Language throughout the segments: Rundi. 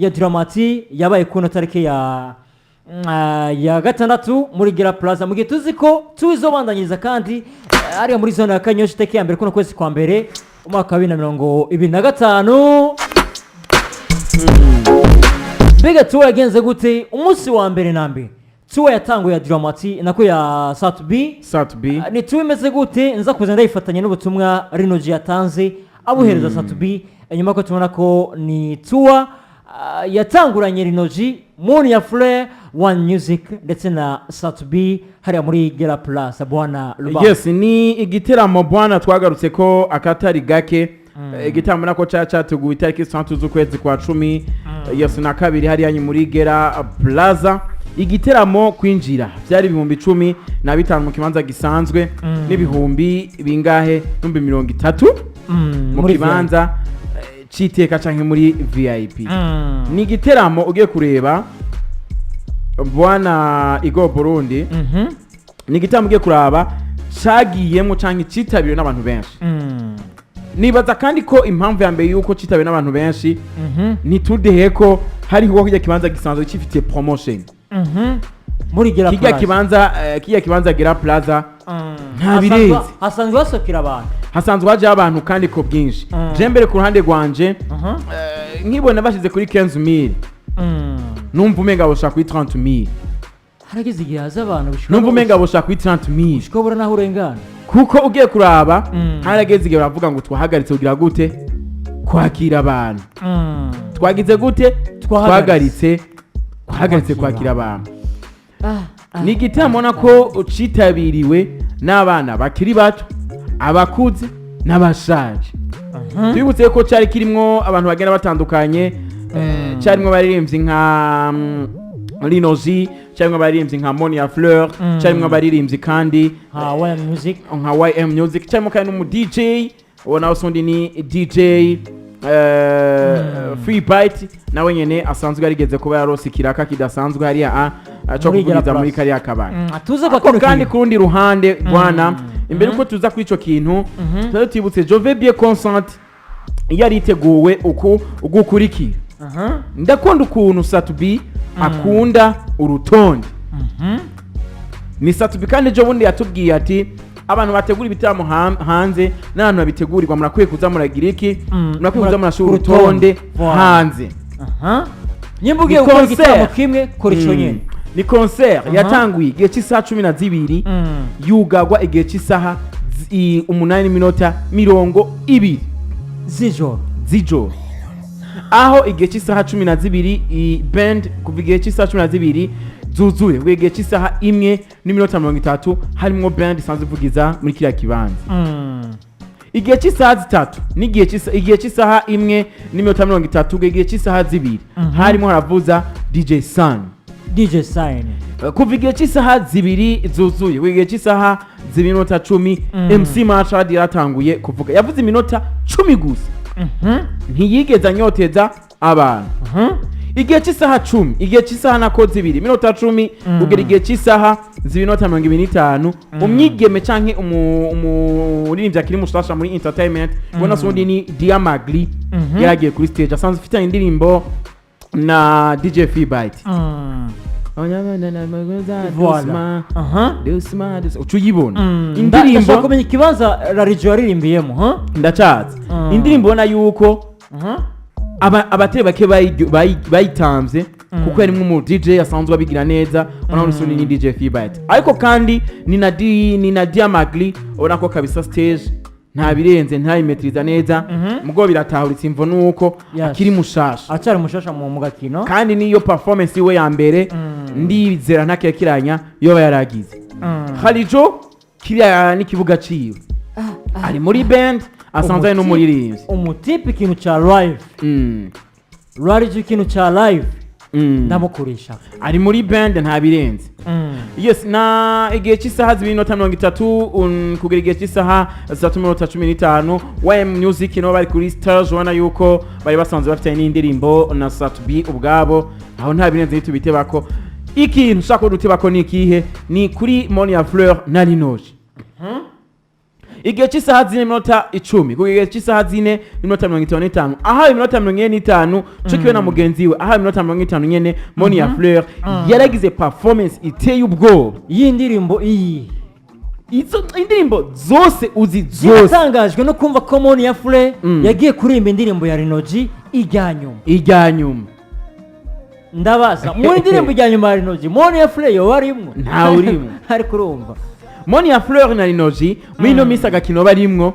Ya Drama T yabaye kuno tariki ya gatandatu muri Gera Plaza, mu gihe tuzi ko tuzobandanyiriza kandi ariya muri zone ya Kanyosha itariki ya mbere kuno kwezi kwa mbere umwaka wa 2025. Mbega tour yagenze gute? Umunsi wa mbere na mbere tour yatanguye ya Drama T, nako ya Sat B. Sat B. Ni tour imeze gute? Nza kuza ndayifatanya n'ubutumwa Rino G yatanze abuhereza Sat B nyuma ko tubona ko ni tour yatanguranye Rino G, Monia Fleur, One Music ndetse na Sat B hariya muri Gera Plaza, bwana Ruba. Yes, ni igiteramo bwana twagarutse ko akatari gake. Igitaramo nako cyari cyateguwe itariki 3 z'ukwezi kwa cumi yes na kabiri hariya muri Gera Plaza. Igiteramo kwinjira byari 15,000 mu kibanza gisanzwe n'ibihumbi bingahe, 30,000 mu muri kibanza c'iteka canke muri VIP. Ni igiteramo ugiye kureba, bwana Igo Burundi, ni igitaramo ugiye kuraba cagiyemo canke citabiriwe n'abantu benshi. Nibaza kandi ko impamvu ya mbere yuko citabiriwe n'abantu benshi, ntitudehe ko hariho kirya kibanza gisanzwe gifitiye promotion. Muri Gera Kirya Plaza. kibanza, kirya kibanza Gera Plaza nta birenze. Hasanzwe hasokera abantu. Hasanzwe hajeho abantu kandi ko bwinshi. Je mbere ku ruhande rwanje, nkibona bashize kuri 15,000, numva umenga boshaka kuri 30,000. Harageze igihe haza abantu bishobora Numva umenga boshaka kuri 30,000 ushobora naho urengana. Kuko ugiye kuraba, harageze igihe baravuga ngo twahagaritse kugira gute, kwakira abantu. Twagize gute? Twahagaritse. Twahagaritse Kwakira. kwakira abantu. Ni igitaramo ubona ko citabiriwe n'abana bakiri bato, abakuze n'abashaje. Tubibutse ko cyari kirimwo abantu bagenda batandukanye, cyarimwo abaririmbyi nka Lino G, cyarimwo abaririmbyi nka Monia Fleur, cyarimwo abaririmbyi kandi nka YM Music. Nka YM Music, cyarimo kandi n'umu DJ uwo nawe usundi ni DJ Free Bite, nawe nyene asanzwe yarigeze kuba yarose ikiraka kidasanzwe hariya cyo Muri Gera kuvugiriza muri Plus. kariya kabari. Tuze kwa Ariko kino kandi kintu. ku rundi ruhande bwana, imbere uko tuza kuri ico kintu, tuba tubibutse Jove Bien Concert yari iteguwe uku ugukurikira. Ndakunda ukuntu Sat B akunda urutonde. Ni Sat B kandi ejo bundi yatubwiye ati abantu bategura ibitaramo hanze n'abantu babitegurirwa, murakwiye kuza muragira iki? Murakwiye kuza murashira urutonde Voilà. hanze. Aha. Nyimba ugiye Ni gukora concert. igitaramo kimwe, kora ico nyene. Ni concert yatanguye igihe cy'isaha 12, yugagwa igihe cy'isaha 8:20 z'ijoro. Z'ijoro, aho igihe cy'isaha 12 i band, kuva igihe cy'isaha 12 zuzuye kuva igihe cy'isaha 1:30 harimwo band isanzwe ivugiza muri kiriya kibanza. Igihe cy'isaha 3 n'igihe igihe cy'isaha 1:30 kuva igihe cy'isaha 2 harimo haravuza DJ Sun. DJ Sign. Kuva igihe cy'isaha 2 zuzuye kuva igihe cy'isaha 2:10, MC Machad yaratanguye kuvuga, yavuze iminota 10 gusa, ntiyigeze anyoteza abantu. Igihe cy'isaha 10, igihe cy'isaha nako 2:10 kugera igihe cy'isaha 2:25, umwigeme canke umuririmbyi akiri mushasha muri entertainment ubona sundi ni Diamagli, yaragiye kuri stage, asanzwe afitanye indirimbo na DJ Feebite. Voilà. Aha. Uca uyibona Ndashaka indirimbo. kumenya ikibanza Rarijo yaririmbiyemo, ha? Ndacatse. Indirimbo ubona yuko abatari bake bayitamvye kuko yarimwo umu DJ asanzwe abigira neza, ubona ko ni DJ Feebite, ariko kandi ni na Diamagli, ubona ko kabisa stage nta birenze, ntayimetiriza neza, mugo biratahuritse imvo nuko akiri mushasha. Acyari mushasha mu gakino. Kandi niyo performance iwe ya mbere, ndizera ntakekiranya yoba yaragize. Harijo kiriya n'ikibuga ciwe, ari muri band, asanzwe ari n'umuririmbyi. Umutipe ikintu cya live, Rarijo ikintu cya live ndamukoresha. Ari muri band, nta birenze. Yes, na igihe cy'isaha 2:30 kugera igihe cy'isaha 3:15, YM Music nabo bari kuri stage, ubona yuko bari basanzwe bafitanye n'indirimbo na Sat B ubwabo. Aho nta birenze ntitubitebako. Ikintu ushaka ko dutebako ni ikihe? Ni kuri Monia Fleur na Linoge. Igihe cy'isaha 4:10 ku gihe cy'isaha 4:55, ahawe iminota 45 co kiwe na mugenzi we, ahawe iminota 50 nyene, Monia Fleur yaragize performance iteye ubwoba. Iyi ndirimbo iyi? Izo indirimbo zose uzi zose. Ziratangajwe no kumva ko Monia Fleur yagiye kuririmba indirimbo ya Lino G ijya nyuma. Ijya nyuma. Ndabaza, mu ndirimbo ijya nyuma ya Lino G, Monia Fleur yoba arimwo? Ntawe urimwo. Ariko urumva. Monia Fleur na Lino G muri ino minsi agakino barimwo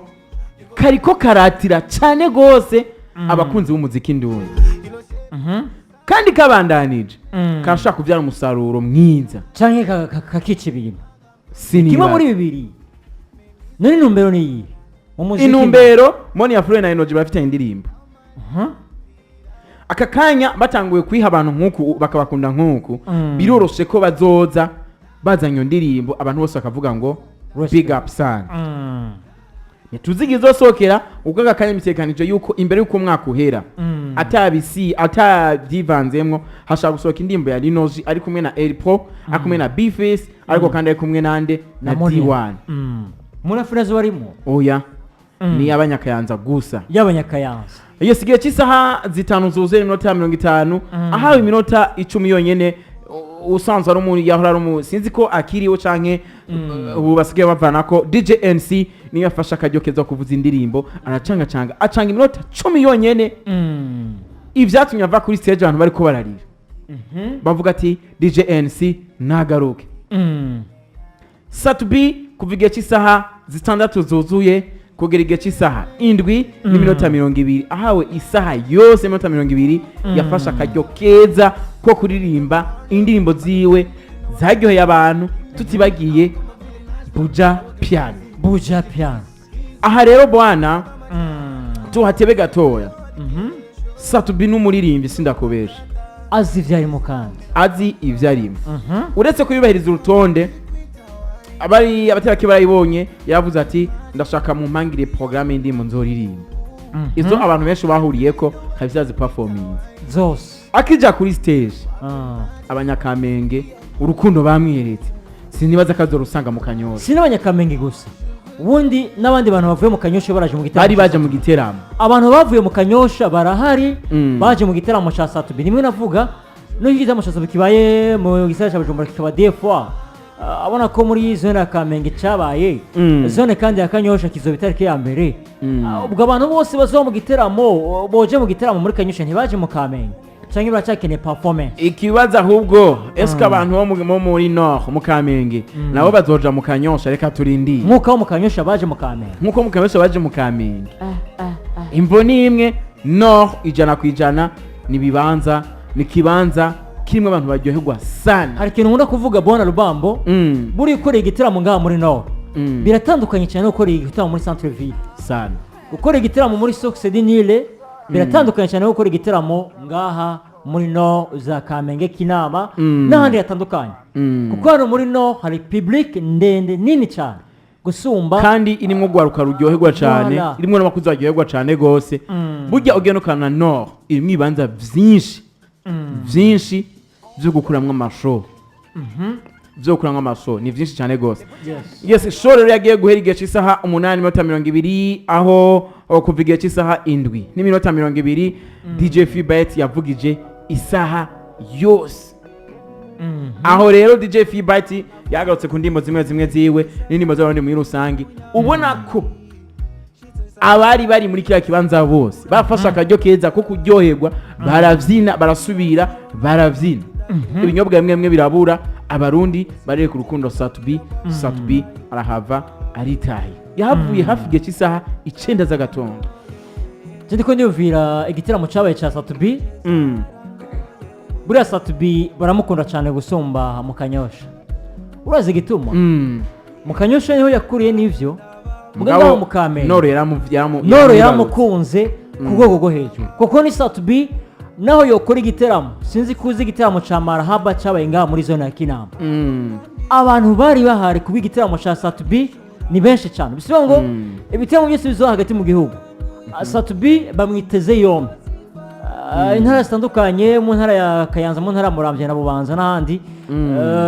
kariko karatira cane gose abakunzi b'umuziki ndundi, kandi kabandanije karashobora kubyara umusaruro mwiza. Canke kakica ibintu. Sinibaza. Kimwe muri bibiri. None intumbero ni iyi mu muziki? Intumbero, Monia Fleur na Lino G barafitanye indirimbo. Aka kanya batanguye kwiha abantu nk'uku, bakabakunda nk'uku, biroroshe ko bazoza bazanye iyo ndirimbo, abantu bose bakavuga ngo Respect. "Big up sana." Ntituzi izosokera ubwo. Aka kanya bitegekanije yuko imbere y'uko umwaka uhera, atabisi atabyivanzemwo, hashobora gusohoka indirimbo ya Lino G ari kumwe na El Pro, ari kumwe na Bface, ariko kandi ari kumwe nande? Na Monia. D1. Monia Fleur zo barimo? Oya, ni abanyakayanza gusa. Y'abanyakayanza. Iyo sigiye cy'isaha 5:50, ahawe iminota 10 yonyene, usanzwe ari umuntu yahora ari umu, sinzi ko akiriho canke ubu basigaye bavana ko DJ NC niyo yafashe akaryo keza kuvuza indirimbo, aracangacanga, acanga iminota 10 yonyene. Ivyatumye ava kuri stage abantu bariko bararira, bavuga ati "DJ NC nagaruke." Sat-B kuva igihe cy'isaha 6 zuzuye kugera igihe cy'isaha 7:20, ahawe isaha yose iminota 20, yafashe akaryo keza ko kuririmba indirimbo ziwe zaryoheye abantu, tutibagiye Buja Piano. Buja Piano. Aha rero bwana, tuhatebe gatoya. Sat-B n'umuririmbyi, sindakubesha. Azi ivyo arimo kandi. Azi ivyo arimo. Uretse kuyubahiriza urutonde, abari abatari barayibonye, yavuze ati "Ndashaka mumpangire porogaramu y'indirimbo nzoririmba." Izo abantu benshi bahuriyeko kabisa ziperforminze zose. Akija kuri stage, abanyakamenge urukundo bamweretse sinibaza ko azorusanga mu Kanyosha. Si n'abanyakamenge gusa, ubundi n'abandi bantu bavuye mu Kanyosha baraje mu gitaramo Bari cya baje mu giteramo. Abantu bavuye mu Kanyosha barahari, baje mu gitaramo cya Sat-B. Nimwe navuga n'icyo gitaramo cya Sat-B kibaye mu gisagara cya Bujumbura kikaba DFA, abona ko muri zone ya Kamenge cyabaye, zone kandi ya Kanyosha kizoba itariki ya mbere. Ubwo abantu bose bazoba mu giteramo, boje mu giteramo muri Kanyosha, ntibaje mu Kamenge cyangwa baracyakeneye performance. Ikibazo ahubwo, eske abantu bo muri nord mu Kamenge nabo bazoja mu Kanyosha? Reka turindire. Nk'uko abo mu Kanyosha baje mu Kamenge. Nk'uko mu Kanyosha baje mu Kamenge, imvo ni imwe. Nord 100% ni ibibanza, ni ikibanza kirimo abantu baryoherwa sana. Hari ikintu nkunda kuvuga, bona Rubambo, buriya ukoreye igitaramo ngaha muri nord, biratandukanye cyane no gukorera igitaramo muri centre ville. Sana. Gukora igitaramo muri Source du Nil biratandukanye cyane no gukora igitaramo ngaha muri nord za Kamenge, Kinama n'ahandi hatandukanye, kuko hano muri nord hari public ndende nini cyane gusumba. Kandi irimo urwaruka ruryoherwa cyane, Voilà. irimo n'abakuzi baryoherwa cyane gose. Burya ugenda ukana nord irimo ibibanza vyinshi vyinshi vyo gukuramwo amashow, vyo gukuramwo amashow ni vyinshi cyane gose. Yes, show rero yagiye guhera igihe cy'isaha 8:20, aho kuva igihe cy'isaha 7:20 DJ Philbert yavugije isaha yose. Aho rero DJ Philbert yagarutse ku ndimbo zimwe zimwe ziwe n'indimbo z'abandi muri rusange, ubona ko abari bari muri kiriya kibanza bose bafashe akaryo keza ko kuryoherwa, barabyina, barasubira barabyina, ibinyobwa bimwe bimwe birabura, Abarundi barereka urukundo Sat-B. Sat-B arahava aritaye, yahavuye hafi igihe cy'isaha 9 z'agatondo. Je ndiko ndiyumvira igitaramo cyabaye cya Sat-B. Buriya Sat-B baramukunda cyane gusumba mu Kanyosha. Urazi igituma? Mu Kanyosha niho yakuriye n'ivyo. Mugabo, mugabo mu Kamenge Noro Noro yaramubarutse. Yaramukunze ku rwego rwo hejuru, kuko ni Sat-B naho yokora igiteramo. Sinzi ko uzi igiteramo cya Marahaba cyabaye ngaha muri zone ya Kinama. Abantu bari bahari kuba igiteramo cya Sat-B ni benshi cyane, bisiba ngo ibiteramo byose bizoba hagati mu gihugu, Sat-B bamwiteze yombi. Intara zitandukanye, mu ntara ya Kayanza, mu ntara ya Muramvya na Bubanza n'ahandi.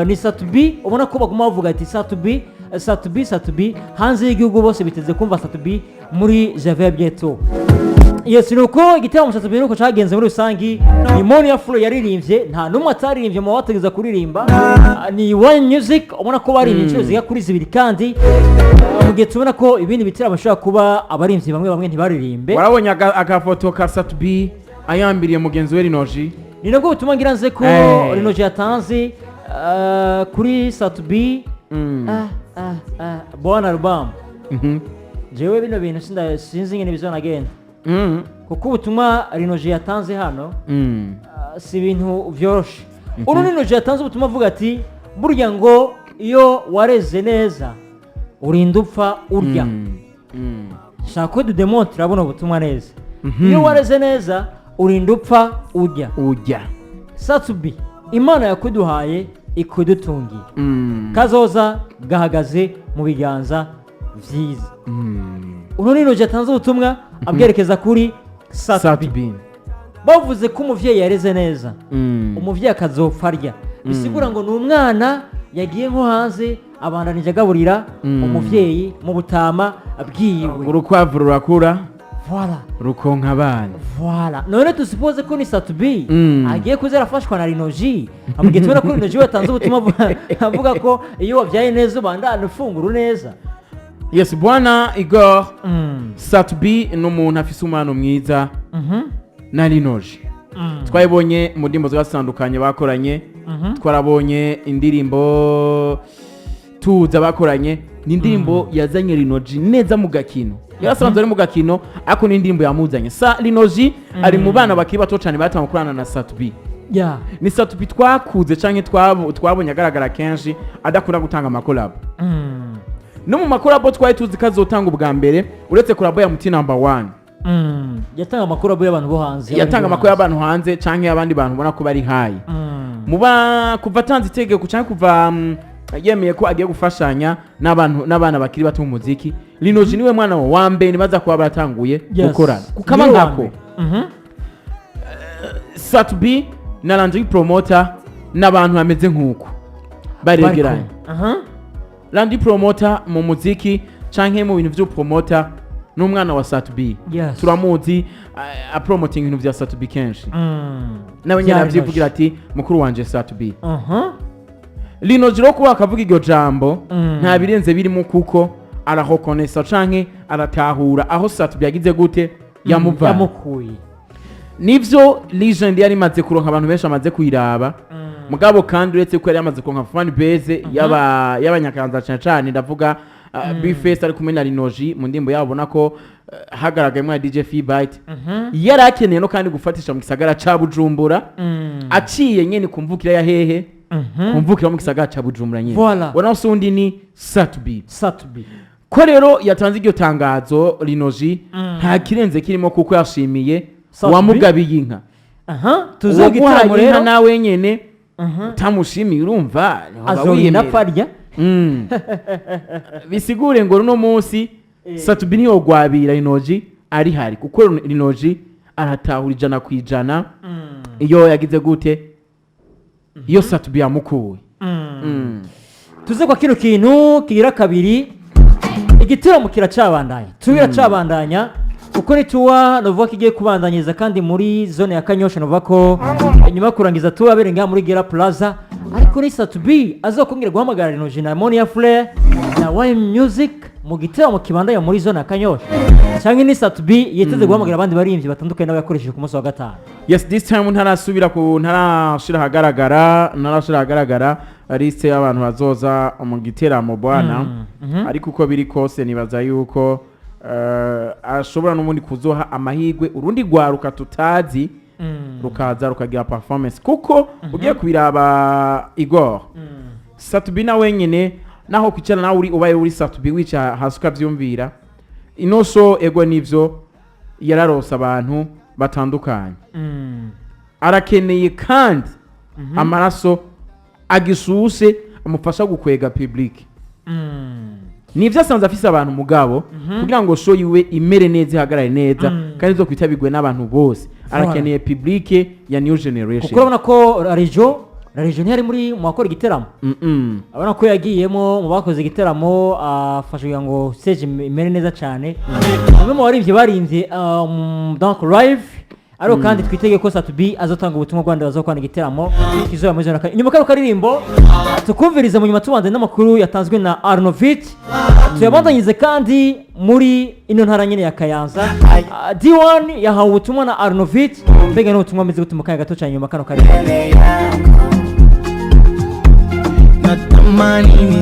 Ni Sat-B ubona ko baguma bavuga ati Sat-B, Sat-B, Sat-B. Hanze y'igihugu bose biteze kumva Sat-B muri Je vais bientôt. Yes, ni uko igitaramo Sat-B nuko cyagenze muri rusangi. Ni Monia Fleur yaririmbye, nta n'umwe ataririmbye mu bategeza kuririmba. Ni One Music ubona ko baririmbye inshuro zigera kuri zibiri, kandi mu gihe tubona ko ibindi bitaramo bishobora kuba abaririmbyi bamwe bamwe ntibaririmbe. Warabonye agafoto ka Sat-B ayambiriye mugenzi we Lino-G? Ni nabwo butumwa ngira nze ko Lino-G yatanze kuri Sat-B. Bwana Rubamba, jewe bino bintu sinzi ingene bizonagenda, kuko ubutumwa Lino-G yatanze hano si ibintu vyoroshe. Uru Lino-G yatanze ubutumwa avuga ati burya ngo iyo wareze neza urinda upfa urya. Shaka ko tudemontera buno butumwa neza. Iyo wareze neza urinda upfa urya. Ujya. Sat-B, Imana yakuduhaye ikudutungiye, kazoza gahagaze mu biganza vyiza. Uno Lino-G yatanze ubutumwa abwerekeza kuri Sat-B. Sat-B. Bavuze ko umuvyeyi yareze neza, umuvyeyi akazopfa arya, bisigura ngo ni umwana yagiye nko hanze abandanije agaburira umuvyeyi mu butama bwiwe. Urukwavu rurakura, Voilà. rukonka abana. Voilà. None dusuppose ko ni Sat-B agiye kuza arafashwa na Lino-G, mu gihe tubona ko Lino-G we yatanze ubutumwa avuga ko iyo wabyaye neza ubandana ufungura neza. Yes, bwana Igor, Sat-B ni umuntu afise umwana mwiza na Lino-G. Twabibonye mu ndirimbo zitandukanye bakoranye. Twarabonye indirimbo tuza bakoranye, ni indirimbo yazanye Lino-G neza mu gakino. Yarasanzwe ari mu gakino, ariko ni indirimbo yamuzanye. Sa Lino-G ari mu bana bakiri bato cyane batangiye gukorana na Sat-B. Ni Sat-B twakuze canke twabonye agaragara kenshi adakunda gutanga amakolabo. No mu makolabo twari tuzi ko azotanga ubwa mbere, uretse kolabo ya Muti Number One. Yatanga amakuru y'abantu bo hanze. Yatanga amakuru y'abantu hanze canke y'abandi bantu ubona ko bari hayi. Muba kuva atanze itegeko canke kuva yemeye ko agiye gufashanya n'abantu n'abana bakiri bato mu muziki, Lino-G niwe mwana wa mbere baza kuba baratanguye gukorana kukaba Niwe wa nkako. mbere. Sat-B na Landry Promoter n'abantu bameze nk'uko baregeranye. Landry Promoter mu muziki canke mu bintu vy'upromoter n'umwana wa Sat-B. Turamuzi apromoting ibintu vya Sat-B kenshi. Nawe nyene Vya avyivugira Lino-G. ati mukuru wanje Sat-B. Lino-G rero kuba akavuga iryo jambo, nta birenze birimo, kuko arahokonesa canke aratahura aho Sat-B yagize gute yamuvanye. Yamukuye. Nivyo, Legend yari imaze kuronka abantu benshi amaze kuyiraba. Mugabo kandi uretse ko yari yamaze kuronka fan base y'abanyakayanza cane cane, ndavuga B-Face ari kumwe na Lino-G mu ndirimbo yabo, ubona ko hagaragayemo na DJ Feedbite, yari akeneye no kandi gufatisha mu gisagara ca Bujumbura, aciye nyene kumvukira ya hehe, kumvukira mu gisagara ca Bujumbura nyene. Voilà. Ubona se undi ni Sat-B. Sat-B. Ko rero yatanze iryo tangazo Lino-G, nta kirenze kirimo, kuko yashimiye Sat-B. uwamugabiye inka. Aha tuze Uwaguhaye igitaramo inka rero nawe nyene utamushimiye, urumva ntiwaba azorinda wiyemera. apfa arya. Bisigure ngo runo munsi Sat-B ntiyogwabira Lino-G ari hari, kuko Lino-G aratahura 100% iyo yagize gute, iyo Sat-B yamukuye. Tuze kwa kino kintu kigira kabiri. Igitaramo kiracabandanya, tour iracabandanya, kuko ni tour novuga ko igiye kubandanyiriza kandi muri zone ya Kanyosha. Novuga ko nyuma yo kurangiza tour abereye ngaha muri Gera Plaza, ariko ni Sat-B azokongera guhamagara Lino-G na Monia Fleur na Y Music mu gitaramo kibandanya muri zone ya Kanyosha, cyangwa ni Sat-B yiteze guhamagara abandi baririmbyi batandukanye nabo yakoresheje ku munsi wa gatanu? Yes, this time ntarasubira ku ntarashira ahagaragara liste y'abantu bazoza mu giteramo, bwana. Ariko uko biri kose nibaza yuko ashobora n'ubundi kuzoha amahirwe urundi rwaruka tutazi, rukaza rukagira performance, kuko ugiye kubiraba, Igor, Sat-B na wenyine naho kwicara nawe uri ubaye uri Sat-B, wica hasi ukavyumvira ino show, ego nivyo yararose abantu batandukanye, arakeneye kandi amaraso agishushe amufasha gukwega public. Nivyo, asanze afise abantu, mugabo kugira ngo show yiwe imere neza, ihagarare neza kandi zo kwitabirwe n'abantu bose, arakeneye public ya new generation. Kuko urabona ko Rarijo ntiyari muri mu bakora igiteramo. Urabona ko yagiyemo mu bakoze igiteramo, afasha kugira ngo stage imere neza cyane. Bamwe mu baririmbyi baririmbye donc live, ariko kandi twitege ko Sat-B azotanga ubutumwa Rwanda bazokwana igiteramo kizoba muri zone. Inyuma kano karirimbo tukumvirize, mu nyuma tubanze n'amakuru yatanzwe na Arnovit, tuyabandanyize kandi muri ino ntara nyine ya Kayanza. D1 yahawe ubutumwa na Arnovit. Mbega n'ubutumwa bumeze gute? Mu kanya gato cyane nyuma kano karirimbo. Natamani.